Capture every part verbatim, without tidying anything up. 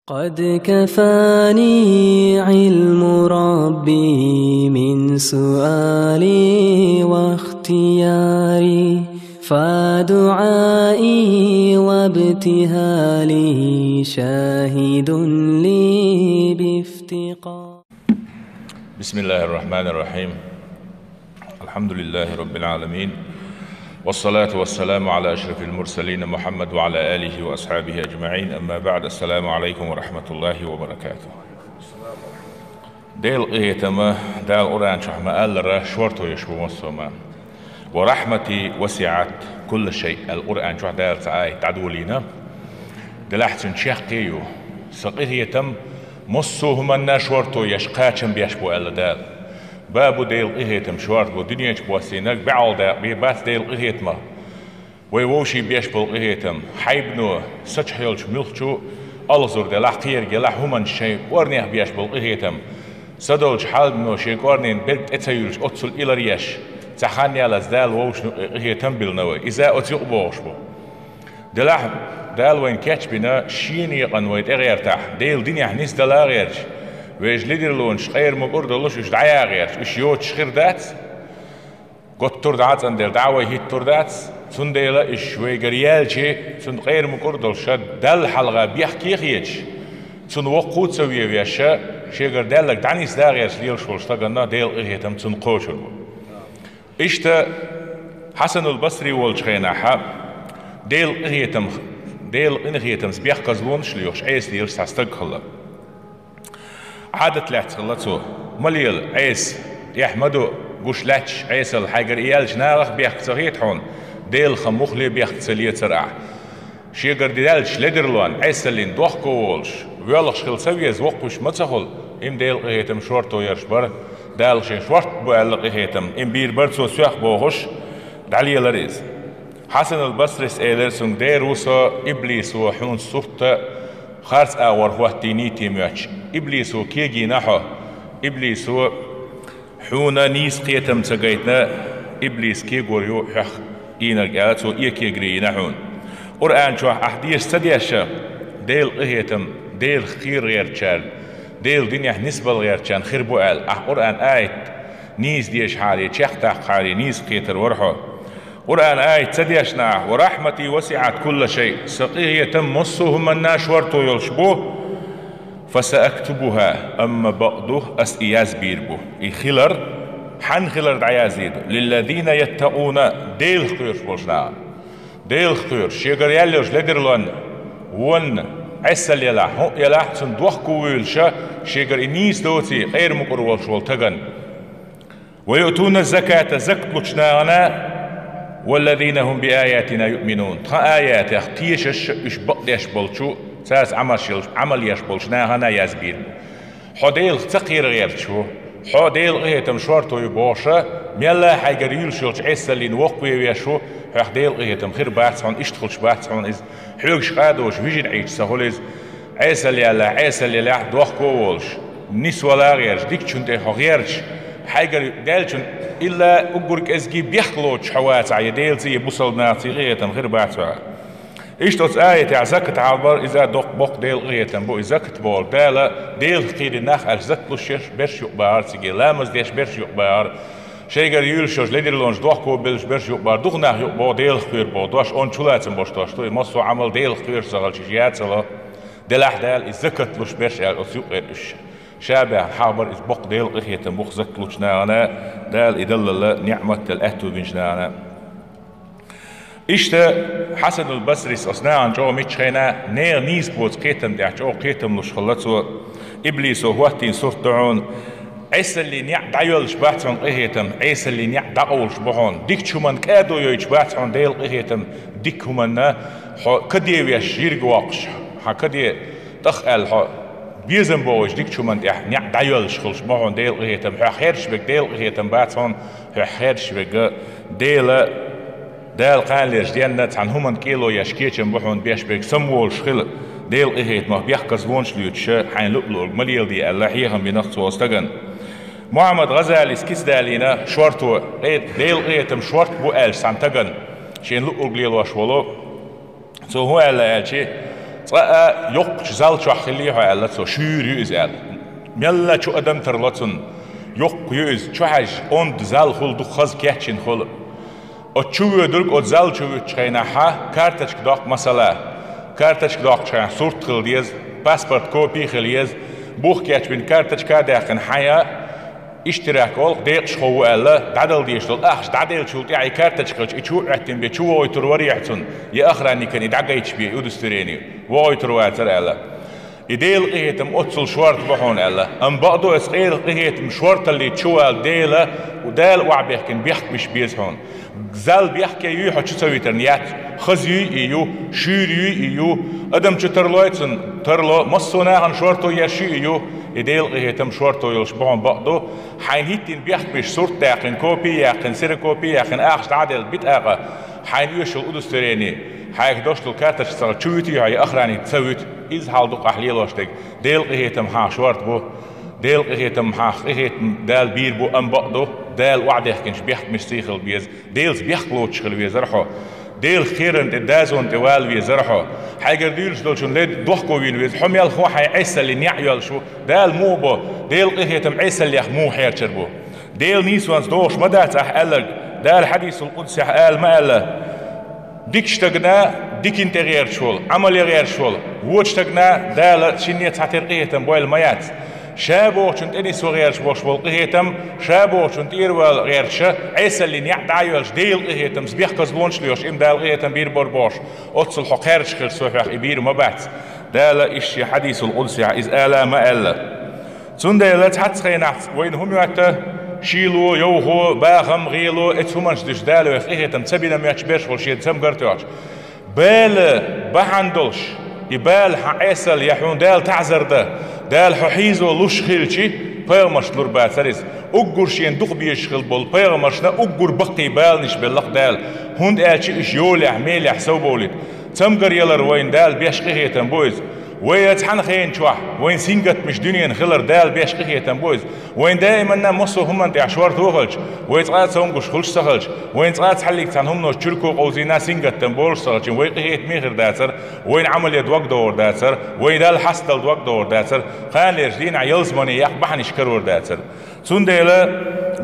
قد كفاني علم ربي من سؤالي واختياري، فدعائي وابتهالي شاهد لي بافتقار. بسم الله الرحمن الرحيم. الحمد لله رب العالمين. والصلاة والسلام على أشرف المرسلين محمد وعلى آله وأصحابه أجمعين. أما بعد، السلام عليكم ورحمة الله وبركاته. Дела къинхетама Дала Къуръан чохь ма-аллара шорто еш бу массо а ма. «ورحمتي وسعت كل شيء», аьлла Къуръан чохь Дала цхьа аят дӀадолийна. Делахь цуьнан чаккхе ю: «Сан къинхетам массо а хӀуманна шорто еш, кхачам беш бу», аьлла Дала. Бабу Делан къинхетам шорта бу, дуьнен чу боссийнарг баьӀал дакъа бен бац Делан къинхетамах. Вай вовшийн беш болу къинхетам, хьайбано, са чохь йолчу муьлххачу алхазар делахь, кхерг елахь, хӀуманаш шайн кӀорнех беш болу къинхетам. Са долчу хьайбано шен кӀорненан берг тӀе ца юьллуш, оццул илар еш, цхьа хан яллалц Дала вовшашна юкъе къинхетам а биллина вай. Иза оцу юкъа богӀуш бу. Делахь Дала вайна кечбина, Шен некъан вай тӀегӀертахь, Делан динехь нисдала а гӀерташ, вешан ледарлонаш къера мукӀур а долуш, уьш дӀая а гӀерташ, уьш йоцуш хир дац. Готтур дӀа а цӀандела, дӀа а вай хӀиттур дац, цундела уьш вайгара яьлча, цунна къера мукӀур а долуш, Далла хьалха бехке а хеташ, цунна воккха а ца вен веш, шегара даьлларг дӀанисда а гӀерташ лелаш волу стаганна Делан къинхетам цунна кхочур бу. Иштта Хьасанул Басри волчу хенахь Делан къинхетам, Делан къинхетамца бехказлонаш а лоьхуш, Ӏеса лелаш цхьа стаг хилла. Ӏадат лаьцна хилла цо: «Ма лела Ӏеса, тӀехь ма ду, гуш лаьтташ Ӏесалла, хьайгара и яьлча нахах бехк ца хета хьуна, Делах-м муххале бехк ца лецара ахь». Шегара даьллачу ледарлонна, Ӏесаллина дохко волуш, воьлхуш хила ца веза, воккхавеш ма ца хуьлу, и-м Делан къинхетам шорто ерш бара, Дала шен шорта бу аьлла къинхетам, и-м бийр бара цо соьх бохуш, дӀалелара иза. Хьасанул Басрис элира цуьнга: «Дера ву со, иблисо хьуна сурт а, харц агӀор хӀоттийний те моьттуш. Иблисо кегийна хьо, иблисо хьуна нийса кхетам ца гайтина, иблис кегор ю хьох ийнарг», аьлла, цо и кегари йина хьуна. Къуръан чохь ахь дешаш ца дешча, Делан къинхетам, Делах кхера гӀертачарна, Делан динехь нисбала гӀертачарна хир бу аьлла, ахь Къуръан аят нийса дешахьара, чекхдаккхахьара, нийса кхетар вара хьо. Къуръан аят ца дешна ахь: «ورحمتي وسعت كل شيء», сан къинхетам массо а хӀуманна шорто йолуш бу, «فسأكتبها», амма бакъду, ас и язбийр бу. И хилар, хьанна хилар дӀаязйийр ду? «للذين يتقون», Делах кхоьруш болчу нахана. Делах кхоьруш, шегара яьлла йолчу ледарлонна, вонна, Ӏесалла елахь, хӀуъа елахь, цунна дохко вуьйлуш, шегара и нийса доций, къера мукӀур волуш волу тагана. «ويؤتون الزكاة», закат лучу нахана, «والذين هم بآياتنا يؤمنون», тхан аятех тешаш, уьш бакъдеш болчу, цаьрца Ӏамаш йолуш, Ӏамал еш болчу нахана язбийр бу. Хьо Делах ца кхера гӀерташ ву, хьо Делан къинхетам шорто ю бохуша, мелла а хьайгара юьллуш йолчу Ӏесаллина воккхаве веш ву, хьох Делан къинхетам хир бац хьуна, иштта хуьлуш бац хьуна иза, хьоьгуш къадош вижина Ӏийча ца хуьлу иза. Ӏесалла яьллехь, Ӏесалла елахь, дохко а волуш, нисвала а гӀерташ, дикачунна тӀе хьо гӀерташ, хьайгара даьллачун илла уггар кӀезиг бехк лоцуш хьо вацахь, я Делаций, я бусалба нахаций къинхетам хир бац хьох. Иштта оцу аятехь закат хьалабара, иза доккха боккха Делан къинхетам бу, и закат бохург Дала, Делах кхийрина нах аьлча, закат луш берш юкъабахьара цига, ламаз деш берш юкъабахьара, шайгара юьйлуш йолчу ледарлонаш дохко беллаш берш юкъабахьара, дукха нах юкъабоху Делах кхоьру боху дош, онда чулацам болуш дош ду, и массо а Ӏамал Делах кхоьруш ца хилча, иза яцало. Делахь Дала и закат луш берш аьлла оцу юкъера уьш. Ша баьхна хьалабара иза боккха Делан къинхетам бу-кх закат лучу нахана, Дала и даллалла ниӀмат дала аьтту бинчу нахана. Иштта Хьасанул Басрис оцу нахана чӀогӀа миччахьена, нехан нийса боцу кхетам тӀехь чӀогӀа кхетам луш хилла цо, иблисо хӀоттийна сурт ду хьуна, Ӏесаллин неӀ дӀайоьллуш бац хьуна къинхетам, Ӏесаллин неӀ дӀакъовлуш бу хьуна, дикачу хӀуманна кӀадо йойтуш бац хьуна Делан къинхетам, дика хӀуманна хьо каде веш йирга воккхуш, хьан каде тӀах аьлла хьо безам бохуьйтуш дикачу хӀуманна тӀехь неӀ дӀайоьллуш хуьлуш бу хьуна Делан къинхетам, хьох херчаш верг Делан къинхетам бац хьуна, хьох херчаш верг Дела, Дала кханалерчу денна цхьана хӀуманна кӀело еш кечам бу хьуна беш берг самаволуш хила, Делан къинхетамах бехказлонаш лоьцуш, хьайна луъ-луург ма леладе аьлла, хьехам бина-кх цо стагана. Мухьаммад ГӀазалис кица далийна шорто, къе-, Делан къинхетам шорта бу аьлча цхьана стагана, шена луъург лелош волу, цо хӀун аьлла аьлча, Цкъа а йоккхачу зал чохь хилий хьо аьлла цо, шуьйра ю иза аьлла. Мелла чу адам тарло цунна. Йоккха ю иза, чу хьаьжча, онда зал хуьлу, дукха хаза кечйина хуьлу. Оцу чу воьдург оцу зал чу вуьтучу хенахь, карточка доккху масала. Карточка доккхучу хенахь сурт хила деза, паспорт копий хила еза, бух кечбина карточка а даьккхина хьайн, иштирак олу декъашхо ву аьлла, дӀадала дезаш долу ахча дӀаделлачул тӀаьхьа и карточка хилча, и чу а Ӏоьттина бен, чу вогӀуьйтур варий хьо цунна, я охранникана и дӀагайташ бен, удостоверение, вогӀуьйтур вацара аьлла. И Делан къинхетам оццул шорта бу хьуна аьлла. Амма бакъду, оцу къинхетаман шорталлица чу вала Дела, Дала охьабехкина бехкамаш беза хьуна. Зал бехке юй хьо чу ца витарна яц, хаза юй и ю, шуьйра юй и ю, адам чу тарлой цунна, тарло, массо а нахана шорто еш юй и ю, и Делан къинхетам шорто йолуш бу хьуна бакъду, хьайна хӀиттийна бехкамаш сурт даьккхина, копий яьккхина, ксерокопий яьккхина, ахча дӀа а делла, битӀакъа хьайна оьшуш йолу удостоверение, хьайга дош долу карточка ца хилча, чу витий хьо я охранник ца вуьту, иза хьал ду-кх ахь лелош дерг. Делан къинхетам хьан шорта бу, Делан къинхетам хьан къинхетам Дала бийр бу, амма бакъду, Дала охьадехкинчу бехкамашций хила беза. Делаца бехк лоцуш хила везара хьо. Делах кхерам тӀе, дозанна тӀе вала везара хьо. Хьайгара дуьйлуш долчун ле дохко вийна веза. Хьо мелхо хьайн Ӏесаллин неӀ йоьллуш ву. Дала муха бо, Делан къинхетам Ӏесаллех муха хьерчар бу? Делан нийсонца догӀуш ма дац ахь аьлларг. Дала хьадисул къудсехь ала ма аьлла: дикачу стагана дикина тӀе гӀерташ волу, Ӏамале гӀерташ волу, вочу стагана Дала шинне цхьатерра къинхетам бойла ма яц. Ша бохучун тӀе нисва гӀерташ болуш болу къинхетам, ша бохучун тӀера вала гӀерташа, Ӏесаллин неӀ дӀа а йоьллуш, Делан къинхетамца бехказлонаш лоьхуш, им Дала къинхетам бийр бара бохуш, оццул хьо кхаьрдаш хир, со хьох и бийр ма бац. Дала иштта шен хьадисул къудсехь иза ала ма аьлла. Цундела цхьацца хенахь вайна хӀума моьтту, шийло, йовхо, бахам, гӀело, эцу хӀуманаш дуьсуш Дала вайх къинхетам ца бина моьттуш берш волу шен цамгар а тоьхча. Бала бахьана долуш, и бала хьан Ӏесалла я хьуна Дала таӀзар дан, Дала хьо хьийзо луш хилчи, пайхамаршна лур бацара иза. Уггар шена дукха безаш хила болу пайхамаршна уггар баккхий баланаш белла-кх Дала, хӀунда аьлча уьш йолехь, мелехь совбовлийта. Цамгар ялар вайна Дала беш къинхетам бу иза. Вай цхьана хенан чохь, вайн сингаттамаш дуьненан хилар Дала беш къинхетам бу иза. Вайн даиманна массо а хӀуманна тӀехь шорто хилча, вай цкъа а цомгуш хуьлуш ца хилча, вайн цкъа а цхьаллиг цхьана хӀуманаш чуьрко къовзийна сингаттам болуш ца хилча, вайн къинхетаме хир дацара, вайн Ӏамале дог догӀур дацара, вайн Далла хьастадала дог догӀур дацара, кханалерчу дийнахь ялсамане яккха бахьанаш карор дацара. Цундела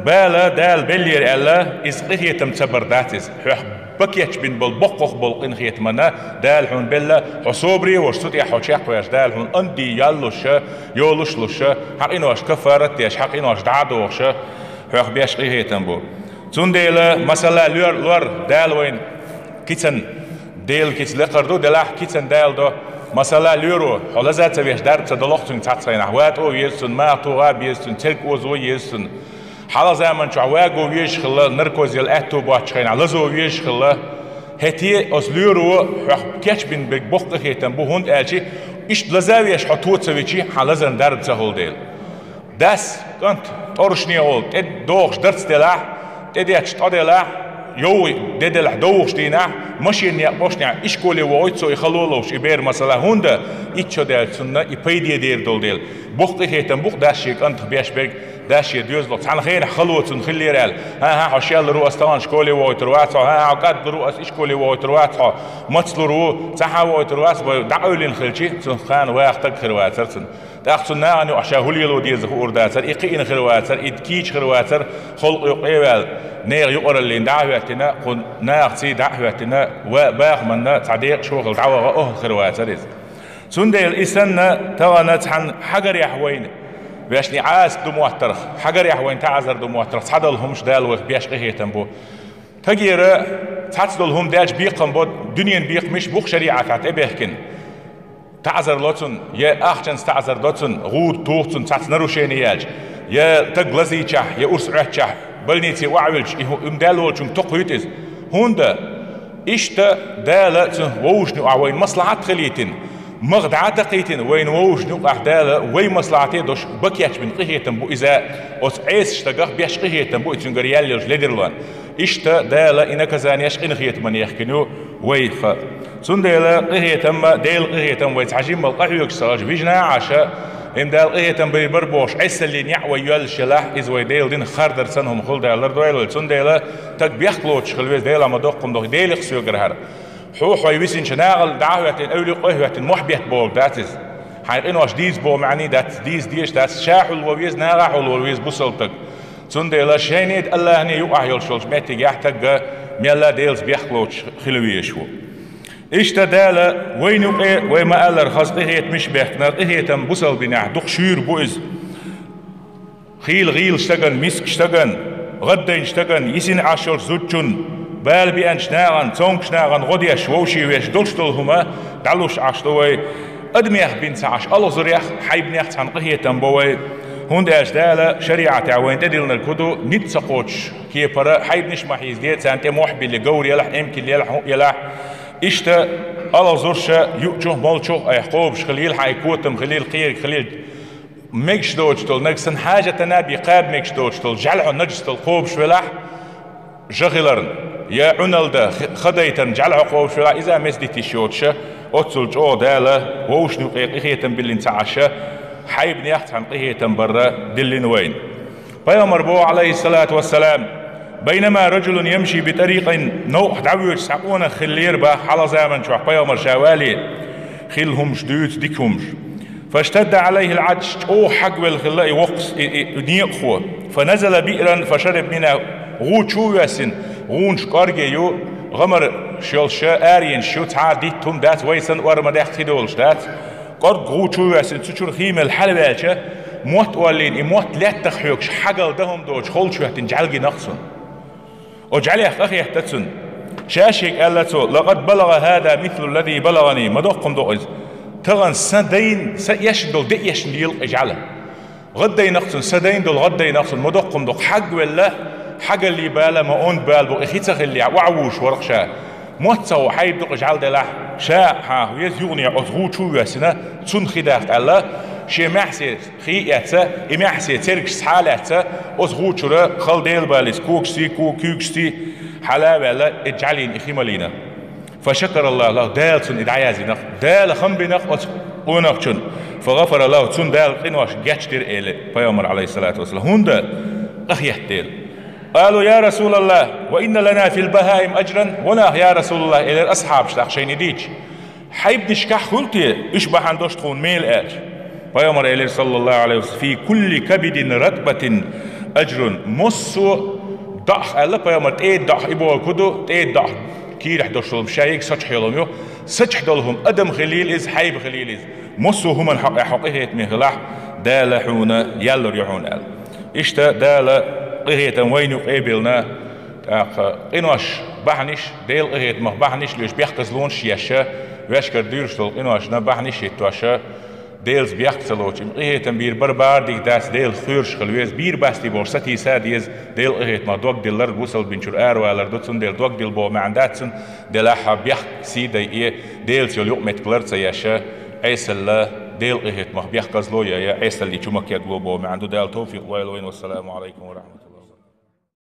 бала Дала беллера аьлла, иза къинхетам ца бар дац иза. Хьох бакечбина болу, боккхах болу къинхетамана Дала хьуна белла, хьо собаре а волуш, цу тӀехь хьо чекхвеш, Дала хьуна анди яллуша, йолуш луша, хьан къинош каффарат деш, хьан къинош дӀа а дохуша, хьох беш къинхетам бу. Цундела, масала, лор, лор, Дала вайна кицан, Делан кица лекхар ду, делахь кицан Дала до. Масала, лоьро, хьо лаза ца веш дарба ца далахь цуьнга цхьацца хенахь, ватӀо а веза цунна, маха тухха а беза цунна, церг озо а еза цунна. Хьалха заман чохь ваго везаш хилла, наркоз яла аьтту боцчу хенахь, лазо везаш хилла. ХӀетте оцу лоьро хьох кечбина берг боккха къинхетам бу, хӀунда аьлча иштта лаза а веш хьо то ца вичи, хьан лазарна дарба ца хуьлу дела. Дас, кӀант, тӀоршне гӀолла, тӀе дохуш дарц делахь, тӀе детташ тӀо делахь, йовхий де делахь, довхуш дийнахь, машина некъ бошнехь, ишколе вохуьйту цо и хало ловш, и бер масала, хӀунда итт шо даьлча цунна и пайде дер долу дела. Боккха къинхетам бу-кх дас шен кӀантах беш берг, дас шен доьзалх. Цхьана хенахь хало цунна хиллера аьлла: «ХӀан-хӀа, хьо шелла ру ас, тахана школе вохуьйтур вац хьо, хӀан-хӀа, хьо кӀаддалур ву ас, ишколе вохуьйтур вац хьо, мацлур ву, цхьа хьан вохуьйтур вац», бой дӀакъевлина хилчи, цунах кхана ваха стаг хир вацара цунна. ТӀаккха цунна нахана юкъахь ша хӀун лело деза хуур дацара, и кхиъна хир вацара, и кийча хир вацара, халкъ юкъа а ваьлла, нехан юкъараллина дӀа а хӀоьттина, кху нахаций дӀа а хӀоьттина, ва-, бахаманна цхьа декъашхо хилла дӀаваха охьа хир вацара иза. Цундела и санна, тахана цхьана хьагарехь вайна, вешний Ӏаса ду моттарх, хьагарехь вайна таӀзар ду моттарх, цхьадолу хӀумаш Дала вайх беш къинхетам бу. Тагера цхьацца долу хӀума дечу бекхам бо, дуьненан бекхамаш бу-кх шариӀатехь тӀебехкина. ТаӀзар ло цунна, я ахчанца таӀзар до цунна, гӀуда туху цунна цхьацца нарушение яьлча, я стаг лазийчахь, я урс Ӏоьттичахь, больнице охьавиллча, и хӀу-, и даьлла волчунга токхуьйту иза. ХӀунда? Иштта Дала цунах вовшашна юкъахь вайна маслахьат хилийтина, мах дӀа а такхийтина, вайна вовшашна юкъахь Дала вай маслахьате а долуш бакечбина къинхетам бу иза, оцу Ӏесачу стагах беш къинхетам бу и цуьнгара яьлла йолчу ледарлонна. Иштта Дала и наказанеш къинхетаман яхкина ю вайх. Цундела къинхетам, Делан къинхетам вай цхьа жиммал къахьоьгуш ца хилча, вижина а Ӏаш, и Дала къинхетам бийр бара бохуш, Ӏесаллин неӀ вай йоьллуш елахь, иза вай Делан динах хар дар санна хӀума хуьлу, Дала лардойла вай. Цундела стаг бехк лоцуш хила веза, Делахь ма доккха хӀума доху, Делах соьгара хӀара. Хьо хьо висинчу нахала дӀа а хӀоьттина, эвлакъа а хӀоьттина, мохь бетта бохург дац иза. Хьайн къинош дийца боху маьӀна дац, дийца дезаш дац, ша хьулван веза, наха а хьулван веза бусалба стаг. Цундела шайна а, АллахӀана а юкъахь йолуш йолчу меттигехь стаг мелла а Делаца бехк лоцуш хила везаш ву. Иштта Дала вайна юкъе, вай ма-аллара, хаза къинхетамаш а баьхкина, къинхетам бусалба динехь дукха шуьйра бу иза. Хийла гӀийлачу стагана, мискачу стагана, гӀаддайначу стагана, йисина Ӏаш йолчу зудчунна, бала беанчу нахана, цомгуш нахана гӀо деш, вовшийн веш долуш долу хӀума дӀалуш Ӏаш ду вай. Адамех бина ца Ӏаш, алхазарех, хьайбанех цхьаьна къинхетам бо вай. ХӀунда аьлча Дала шариӀатехь вайна тӀедиллинарг хӀун ду, ницкъ ца кхочуш кепара, хьайбанаш ма хьийзаде, царна тӀе мохь а билли, говр елахь, эмкал елахь, хӀуъа елахь. Иштта алхазарша юучух а, молчух а айхьа кхобуш хилийла, хьайн котам хилийла, кхериг хилийла. Мегаш доцуш долу, нагахь санна хьажатана бен кхаба мегаш доцуш долу жӀаьла хьо нажис долу кхобуш велахь, жа хиларна, я Ӏуналла дан, х-, ха дайтарна жӀаьла хьо кхобуш велахь, иза а меца дита йиш йоцуша, оццул чӀогӀа Дала вовшашна юкъе къинхетам биллина ца Ӏаша, хьайбанех цхьаьна къинхетам барра диллина вайна. Пайхамар боху, Ӏалайхиссалату вассалам: «Байнама раджулун ямши би тарикъин», новкъахь дӀавоьдуш цхьа къонах хиллера боху хьалха заман чохь, пайхамар ша вале, хилла хӀумаш дуьйцу, дика хӀумаш. «Фаштадда Ӏалайхил Ӏаташ», чӀогӀа хьагвелла хилла и воккхас-, и, и, и некъахо. «Фаназала биъран фашариба минха», гӀу чу а воьссина, гӀунаш кӀорге ю, гӀамарш йолуш, аренаш ю, цхьа а дитта хӀума дац, вай санна ор ма даьккхи долуш дац. КӀорга гӀу чу а воьссина, цу чуьра хи мелла хьалаваьлча, мотт оллийна, и мотт лаьттах хьоьгуш, хьагалдан хӀума доцуш, холчу хӀоьттина жӀаьла гина-кх цунна. Оцу жӀаьлех къахетта цунна. Ша шега аьлла цо: «Лакъад балагӀа хӀаза мислу ллази балагӀани», ма доккха хӀума ду-кх иза. Тахана сан дайна, сан эшна долу де эшна лела-кх и жӀаьла. ГӀаддайна-кх цунна, сан дайна долу гӀаддайна-кх цунна, ма доккха хӀума ду-кх, хьагвелла, хьагаллий бала, ма онда бала бу, и хи ца хиллехь, охьавуьйш вара-кх ша. Мотт ца хо хьайба ду-кх и жӀаьла делахь, ша а хьан веза юхане оцу гӀу чу а воьссина, цунна хи даккха аьлла, шен маьхьсеца хи а эцна, и маьхьсеца цергаш схьа а лаьцна, оцу гӀу чуьра хала Делан балица когашций, ко-, куьйгашций хьала а ваьлла, и жӀаьлина и хи малийна. «Фашакараллаху лаху», Дала цунна и дӀаяздина-кх, Дала хам бина-кх оцу къонахчунна. «ФагӀафара лаху», цунна Дала къинош гечдира, элира пайхамар, Ӏалайхиссалату вассалам, хӀунда къахетта дела. «Къалу: я Расулаллах, ва инна лана фил бахаим аджран?» «Ва нах, я Расулаллах», — элира асхьабаш тӀаккха шайна и дийцча. «Хьайбанашкахь хуьлу те уьш бахьана долуш тхуна мела?» — аьлча. Пайхамар элира, саллаллаху Ӏалайхи ва саллам: «Фи кулли кабидин ратбатин аджрун». Массо а доӀах аьлла пайхамар, тӀеда доӀах и бохург хӀун ду, тӀеда доӀах кийрахь долуш долу ша йига сочахь йолу хӀума ю. Сочахь долу хӀума, адам хилийла иза, хьайба хилийла иза. Массо а хӀуманна хьокъехь хьо къинхетаме хилахь, Дала хьуна яьллур ю хьуна аьлла. Иштта Дала къинхетам вайна юкъе а биллина, тӀаккха къинош бахьанаш, Делан къинхетамах бахьанаш луьйш, бехказлонаш еш, вешкара дуьйлуш долу къиношна бахьанаш хӀиттош, Делаца бехк ца лоцуш, и къинхетам бийр бара бара дика дац, Делах кхоьруш хила веза, бийр баций бохуш сатийса а деза, Делан къинхетамах дог диллар бусалба дин чуьра аравалар ду, цундела дог дилла боху маьӀна дац цуьнан, делахь а бехк сий дайъе, Делаца йолу юкъаметтиг лар ца еш, Ӏесалла, Делан къинхетамах бехказло яйа, Ӏесаллин чу ма кегло боху маьӀна ду. Дала тавфикъ лойла вайна. Вассаламу Ӏалайкум ва рахьматуллах.